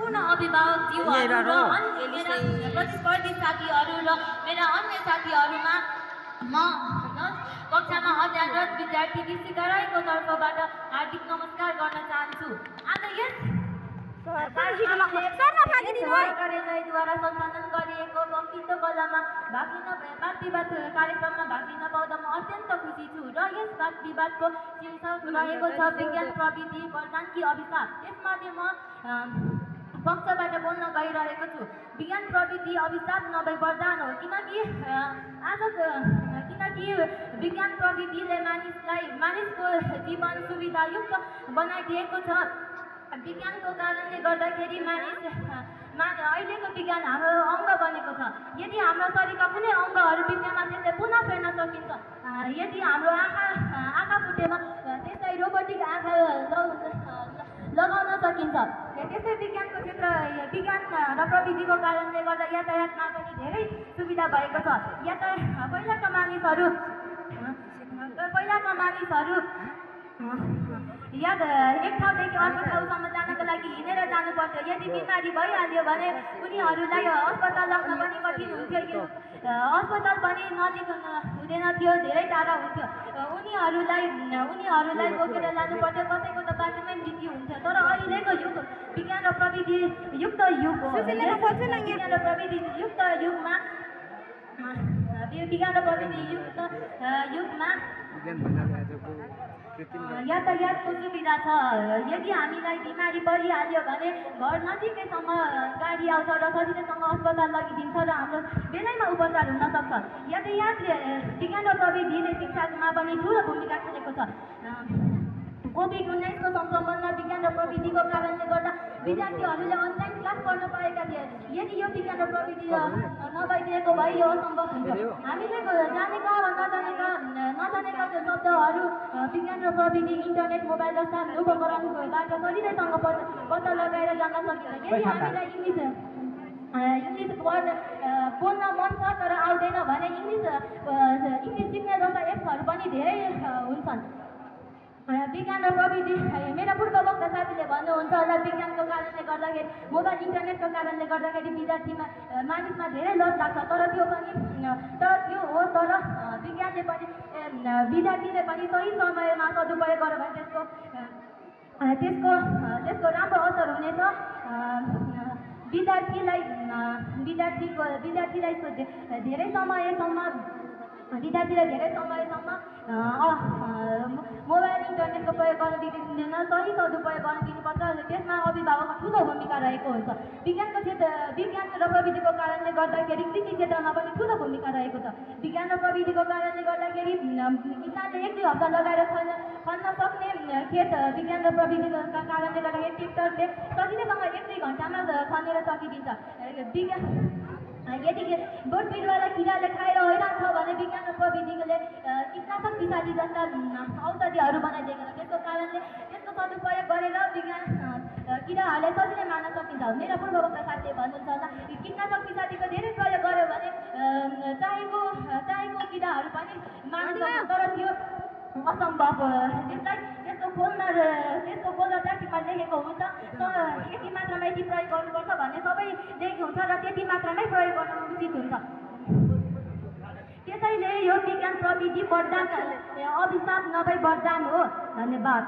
सम्पूर्ण अभिभावकज्यूहरू र अन्य मेरा प्रतिस्पर्धी साथीहरू र मेरा अन्य साथीहरूमा म कक्षामा अध्ययनरत विद्यार्थी दिशिका राईको तर्फबाट हार्दिक नमस्कार गर्न चाहन्छु। आज यस कार्यालयद्वारा सञ्चालन गरिएको वक्तृत्व कलामा भाग लिन वाद विवाद कार्यक्रममा भाग लिन पाउँदा म अत्यन्त खुसी छु र यस वाद विवादको शीर्षक रहेको छ विज्ञान प्रविधि वरदानकी अभिशाप। यसमध्ये म पक्षबाट बोल्न गइरहेको छु। विज्ञान प्रविधि अभिशाप नभई वरदान हो, किनकि विज्ञान प्रविधिले मानिसको जीवन सुविधायुक्त बनाइदिएको छ। विज्ञानको कारणले गर्दाखेरि अहिलेको विज्ञान हाम्रो अङ्ग बनेको छ। यदि हाम्रो शरीरका कुनै अङ्गहरू बिग्रेमा त्यसलाई पुनः फेर्न सकिन्छ। यदि हाम्रो आँखा फुटेमा त्यसलाई रोबोटिक आँखा लगाउन सकिन्छ। त्यसै विज्ञानको क्षेत्र विज्ञान र प्रविधिको कारणले गर्दा यातायातमा पनि धेरै सुविधा भएको छ। पहिलाका मानिसहरू एक ठाउँदेखि अर्को ठाउँसम्म जानको लागि हिँडेर जानुपर्थ्यो। यदि बिमारी भइहाल्यो भने उनीहरूलाई अस्पताल लग्न पनि कठिन हुन्थ्यो। अस्पताल पनि नजिक हुँदैन थियो, धेरै टाढा हुन्थ्यो। उनीहरूलाई बोकेर लानुपर्थ्यो, कसैको त बाटोमै मृत्यु हुन्थ्यो। तर अहिलेको युग विज्ञान र प्रविधि युक्त युग हो। विज्ञान र प्रविधि युक्त युगमा यातायातको सुविधा छ। यदि हामीलाई बिमारी परिहाल्यो भने घर नजिकैसम्म गाडी आउँछ र सजिलैसँग अस्पताल लगिदिन्छ र हाम्रो बेलैमा उपचार हुन सक्छ। यातायातले विज्ञान र प्रविधिले शिक्षामा पनि ठुलो भूमिका खेलेको छ। कोभिड-19 सङ्क्रमणमा विज्ञान र प्रविधिको कारणले गर्दा विद्यार्थीहरूले अनलाइन क्लास पढ्न पाएका थिए। यदि यो विज्ञान र प्रविधि नभइदिएको भए यो असम्भव हुन्थ्यो। हामीले जानेका वा नजानेका शब्दहरू विज्ञान र प्रविधि इन्टरनेट मोबाइल जस्ता उपकरणबाट सजिलैसँग पत्ता लगाएर जान्न सकिन्छ। यदि हामीलाई इङ्ग्लिस बोल्न मन छ तर आउँदैन भने इङ्ग्लिस सिक्ने जस्ता एप्सहरू पनि धेरै हुन्छन्। विज्ञान र प्रविधि मेरा पूर्ववक्ता साथीले भन्नुहुन्छ होला, विज्ञानको कारणले गर्दाखेरि मोबाइल इन्टरनेटको कारणले गर्दाखेरि मानिसमा धेरै लत लाग्छ। तर विज्ञानले पनि विद्यार्थीले पनि सही समयमा सदुपयोग गर्यो भने त्यसको राम्रो असर हुनेछ। विद्यार्थीलाई धेरै समयसम्म मोबाइल इन्टरनेटको प्रयोग गर्न दिँदैन, सही सदुपयोग गर्न दिनुपर्छ। त्यसमा अभिभावकको ठुलो भूमिका रहेको हुन्छ। विज्ञान र प्रविधिको कारणले गर्दाखेरि कृषि क्षेत्रमा पनि ठुलो भूमिका रहेको छ। विज्ञान र प्रविधिको कारणले गर्दाखेरि किसानले 1-2 हप्ता लगाएर खन्न सक्ने खेत विज्ञान र प्रविधिका कारणले गर्दाखेरि ट्रेक्टरले सजिलैसँग 1-2 घन्टामा खनेर सकिदिन्छ। यदि बोट बिरुवालाई किराले खाएर हैरान छ भने विज्ञान र प्रविधिले कीटनाशक विषादी जस्ता औषधिहरू बनाइदिएको छ। त्यसको कारणले त्यसको सदुपयोग गरेर किराहरूलाई सजिलै मार्न सकिन्छ। मेरा पूर्ववक्ता साथीले भन्नुहुन्छ होला, कीटनाशक विषादीको धेरै प्रयोग गर्यो भने चाहेको किराहरू पनि मार्न सक्छ। तर त्यो असम्भव हो। त्यसको खोलमा प्लास्टिकमा लेखेको हुन्छ यति मात्रामा यति प्रयोग गर्नुपर्छ भन्ने सबै लेखेको हुन्छ र त्यति मात्रामै प्रयोग गर्नु उचित हुन्छ। त्यसैले यो विज्ञान प्रविधि वरदान अभिशाप नभई वरदान हो। धन्यवाद।